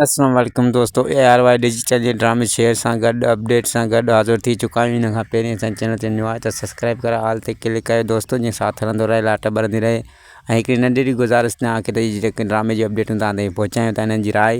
اسلام عليڪم دوستو اي آر وائي ڊجيٽل جي ڊرامي شيئر سان گڏ اپڊيٽ سان گڏ حاضر ٿي چڪا آهيون ان کان پهرين اسان چينل تي نيو آهي ته سبسڪرائب ڪري آل تي ڪلڪ ڪريو دوستو جيئن ساٿ هلندو رهي لاٽ ٻرندي رهي ۽ هڪڙي ننڍڙي گذارش توهان کي ته هي جيڪي ڊرامي جي اپڊيٽون توهان تائين پهچايون ٿا انهن جي راء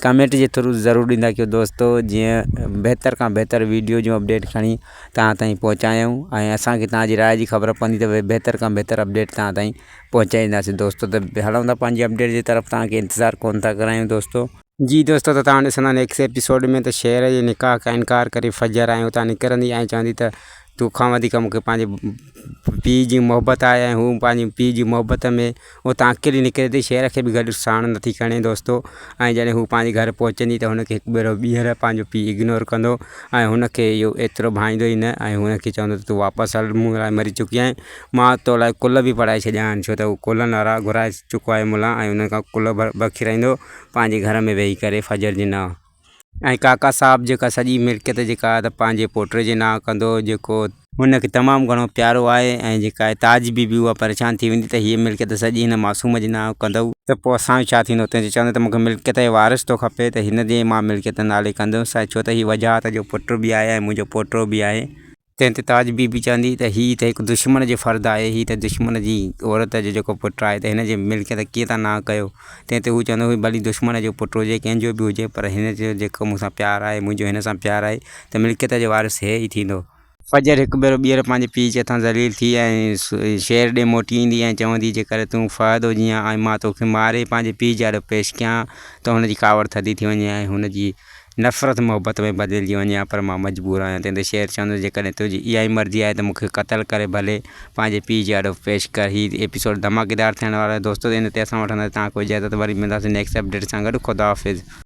ڪمينٽ جي ٿرو ضرور ڏيندا ڪيو دوستو جيئن بهتر کان بهتر ويڊيو جون اپڊيٽ کڻي توهان تائين پهچايون ۽ اسان کي توهان جي راء جي خبر پوندي ته بهتر کان بهتر اپڊيٽ توهان تائين پهچائينداسين دوستو ته هلون ٿا پنهنجي اپڊيٽ جي طرف توهان کي انتظار ڪون ٿا ڪرايون دوستو. جي دوستو ته توهان ڏسندا نيڪسٽ ايپيسوڊ ۾ ته شير جي نڪاح کان انڪار ڪري فجر ۽ اتان نڪرندي ۽ چوندي ته تو کان وڌيڪ مون کي پنهنجي پيء جي محبت آهي ۽ هو پنهنجي پيء جي محبت ۾ اتان اڪيلي نڪري ٿي شير کي به گڏ ساڻ نٿي کڻي دوستو ۽ جڏهن هو پنهنجي گهر پهچندي ته هن کي هڪ ڀيرو ٻيهر پنهنجو پيء اگنور ڪندو ۽ هن کي اهو ايترو ڀائيندو ئي نه ۽ هن کي چوندو ته تون واپس هل مون لاء مري چڪي آهين مان تو لاء ڪل به پڙهائي ڇڏيا آهن، ڇو ته هو ڪلن وارا گهرائي چڪو آهي ملان ۽ انهن کان ڪل بخشرائيندو پنهنجي گهر ۾ ويهي ڪري فجر جي نانء. ۽ ڪاڪا صاحب جيڪا سڄي ملڪيت جيڪا آهي ته پنهنجي پوٽي جي نانء ڪندو جيڪو. هن کي تمام گهڻو پيارو آهي ۽ جيڪا آهي تاج بي بي اها پريشان ٿي ويندي ته هيء ملڪيت سڄي هن معصوم جي نانء ڪندؤ. ته پوء اسان جو ڇا ٿيندو؟ تنهن تي چوندو ته مون کي ملڪيت جو وارث ٿو کپي ته هن جي مان ملڪيت نالي ڪندس ۽ ڇو ته هي وجاهت جو پٽ به آهي ۽ منهنجو پوٽو به آهي. تنهن تي تاج بي بي چوندي ته هي ته هڪ دشمن جو فرد آهي، هي ته دشمن جي عورت جو جيڪو پٽ آهي ته هن جي ملڪيت ڪيئن تان نانء ڪيو؟ تنهن تي هو چوندو هو ڀلي دشمن جو پٽ هجي ڪنهن جو به هجي پر هن جو جيڪو مون سان پيار آهي منهنجو هن سان پيار آهي ته ملڪيت جو وارث هي ئي ٿيندو. فجر هڪ ڀيرو ٻيهر پنهنجي پيء جي هٿان ذليل ٿي ۽ شهر ڏي موٽي ايندي ۽ چوندي جيڪڏهن تون فهد هجين ها ۽ مان توکي ماري پنهنجي پيء جي آڏو پيش ڪيان ها ته هن جي ڪاوڙ ٿڌي ٿي وڃي ۽ هن جي نفرت محبت ۾ بدلجي وڃي ها پر مان مجبور آهيان. تنهن تي شير چوندو جيڪڏهن تنهنجي اها ئي مرضي آهي ته مون کي قتل ڪري ڀلي پنهنجي پيء جي آڏو پيش ڪر. هي ايپيسوڊ ڌماڪيدار ٿيڻ وارو آهي دوستو ان تي اسان وٺنداسين توهان کان اجازت وري ملنداسين نيڪسٽ اپڊيٽ سان گڏ خدا حافظ.